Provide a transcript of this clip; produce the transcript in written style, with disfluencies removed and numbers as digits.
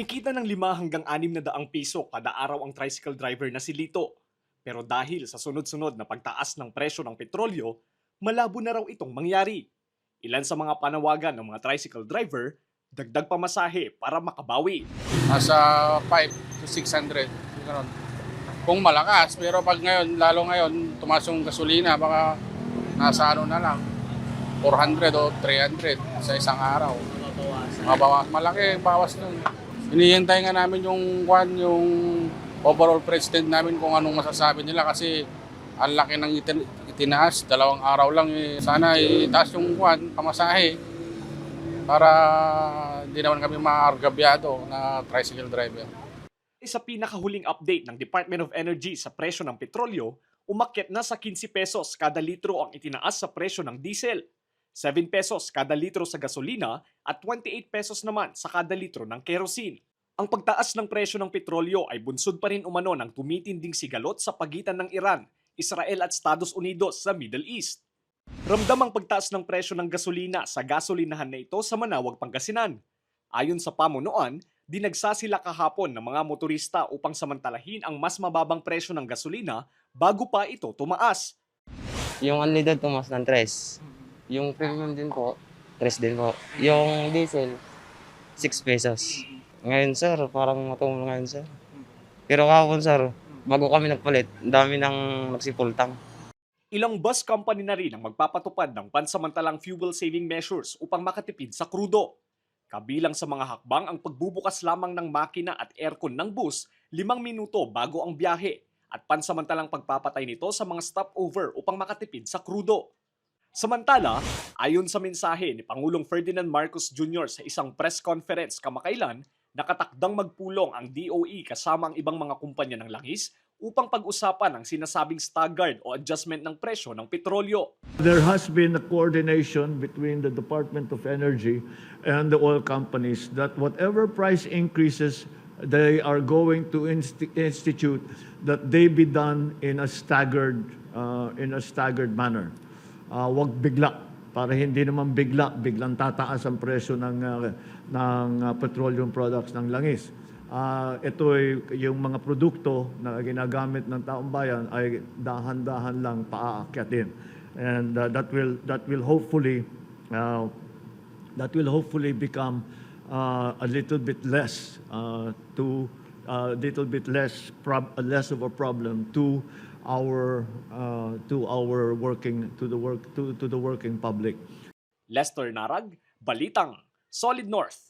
Kumikita ng 5 hanggang 6 na daang piso kada araw ang tricycle driver na si Lito. Pero dahil sa sunod-sunod na pagtaas ng presyo ng petrolyo, malabo na raw itong mangyari. Ilan sa mga panawagan ng mga tricycle driver, dagdag pamasahe para makabawi. Nasa 5 to 600. Ganun. Kung malakas, pero pag ngayon, lalo ngayon, tumaas yung gasolina, baka nasa ano na lang, 400 o 300 sa isang araw. Malaki bawas nun. Hinihintay nga namin yung overall president namin kung anong masasabi nila kasi ang laki ng itinaas, 2 araw lang. Sana itaas yung pamasahe para hindi naman kami maargabyado na tricycle driver. Sa pinakahuling update ng Department of Energy sa presyo ng petrolyo, umakyat na sa 15 pesos kada litro ang itinaas sa presyo ng diesel, 7 pesos kada litro sa gasolina at 28 pesos naman sa kada litro ng kerosene. Ang pagtaas ng presyo ng petrolyo ay bunsod pa rin umano ng tumitinding sigalot sa pagitan ng Iran, Israel at Estados Unidos sa Middle East. Ramdam ang pagtaas ng presyo ng gasolina sa gasolinahan na ito sa Manawag, Pangasinan. Ayon sa pamunuan, dinagsa sila kahapon ng mga motorista upang samantalahin ang mas mababang presyo ng gasolina bago pa ito tumaas. Yung unleaded tumaas ng 3. Yung premium din po, 3 din po. Yung diesel, 6 pesos. Ngayon sir, parang matumal ngayon sir. Pero kahapon sir, bago kami nagpalit, ang dami nang nagsipultang. Ilang bus company na rin ang magpapatupad ng pansamantalang fuel saving measures upang makatipid sa krudo. Kabilang sa mga hakbang ang pagbubukas lamang ng makina at aircon ng bus 5 minuto bago ang biyahe at pansamantalang pagpapatay nito sa mga stopover upang makatipid sa krudo. Samantala, ayon sa mensahe ni Pangulong Ferdinand Marcos Jr. sa isang press conference kamakailan, nakatakdang magpulong ang DOE kasama ang ibang mga kumpanya ng langis upang pag-usapan ang sinasabing staggered o adjustment ng presyo ng petrolyo. There has been a coordination between the Department of Energy and the oil companies that whatever price increases they are going to institute, that they be done in a staggered manner. Wag bigla, para hindi naman biglang tataas ang presyo ng petroleum products ng langis. Ito ay yung mga produkto na ginagamit ng taong bayan ay dahan-dahan lang paaakyatin, and that will hopefully become a little bit less less of a problem to the working public. Lester Narag, Balitang, Solid North.